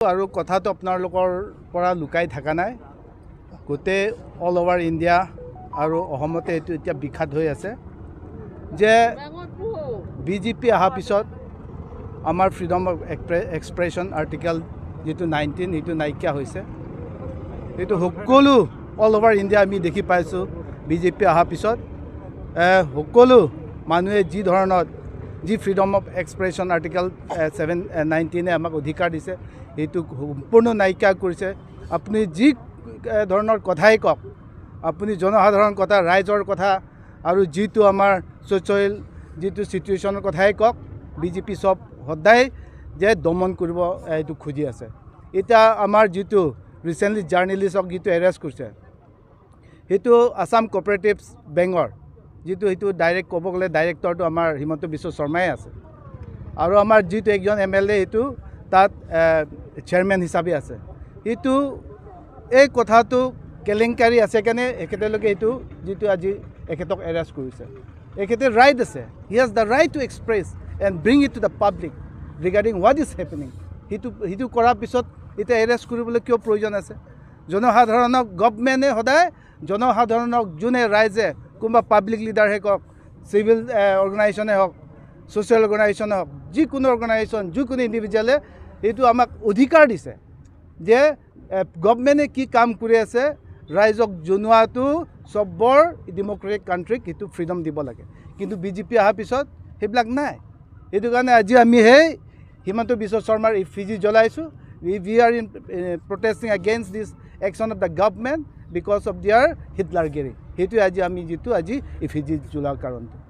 আৰু কথাটো আপোনালোকৰ পৰা লুকাই থকা নাই, গোটেই অল অভাৰ ইণ্ডিয়া আৰু অসমতে এইটো এতিয়া বিখ্যাত হৈ আছে যে বিজেপি অহাৰ পিছত আমাৰ ফ্ৰীডম অফ এক্সপ্ৰেশ্যন আৰ্টিকেল যিটো 19 সেইটো নাইকিয়া হৈছে। এইটো সকলো অল অভাৰ ইণ্ডিয়া আমি দেখি পাইছোঁ। বিজেপি অহাৰ পিছত সকলো মানুহে যি ধৰণত যি ফ্ৰীডম অফ এক্সপ্ৰেশ্যন আৰ্টিকেল 19 আমাক অধিকাৰ দিছে, সেইটো সম্পূৰ্ণ নাইকিয়া কৰিছে। আপুনি যি ধৰণৰ কথাই কওক, আপুনি জনসাধাৰণ কথা, ৰাইজৰ কথা আৰু যিটো আমাৰ ছ'চিয়েল যিটো চিটুৱেশ্যনৰ কথাই কওক, বিজেপি চব সদায় যে দমন কৰিব এইটো খুজি আছে। এতিয়া আমাৰ যিটো ৰিচেণ্টলি জাৰ্নেলিষ্টক যিটো এৰেষ্ট কৰিছে, সেইটো আছাম কোঅপাৰেটিভ বেংকৰ যিটো সেইটো ডাইৰেক্ট ক'ব গ'লে ডাইৰেক্টৰটো আমাৰ হিমন্ত বিশ্ব শৰ্মাই আছে, আৰু আমাৰ যিটো একজন MLA সেইটো তাত চেয়াৰমেন হিচাপে আছে। সেইটো এই কথাটো কেলেংকাৰী আছে কাৰণে এখেতলোকে এইটো যিটো আজি এখেতক এৰেষ্ট কৰিছে। এখেতে ৰাইট আছে, he has the right to express and bring it to the public regarding what is happening. সেইটো কৰাৰ পিছত এতিয়া এৰেষ্ট কৰিবলৈ কিয় প্ৰয়োজন আছে? জনসাধাৰণক গভমেণ্টে সদায় জনসাধাৰণক যোনে ৰাইজে কোনোবা পাব্লিক লিডাৰহে কওক, চিভিল অৰ্গেনাইজেশ্যনে হওক, ছ'চিয়েল অৰ্গেনাইজেশ্যনে হওক, যিকোনো অৰ্গেনাইজেশ্যন, যিকোনো ইণ্ডিভিজুৱেলে এইটো আমাক অধিকাৰ দিছে যে গভমেণ্টে কি কাম কৰি আছে ৰাইজক জনোৱাটো চবৰ ডেম'ক্ৰেটিক কাণ্ট্ৰিক সেইটো ফ্ৰীডম দিব লাগে। কিন্তু বিজেপি অহাৰ পিছত সেইবিলাক নাই। সেইটো কাৰণে আজি আমি সেই হিমন্ত বিশ্ব শৰ্মাৰ ইফিজি জ্বলাইছোঁ। We are in protesting against this action of the government because of their হিটলাৰগিৰি। সেইটোৱে আজি আমি যিটো আজি ইফিজি জ্বলোৱাৰ কাৰণটো।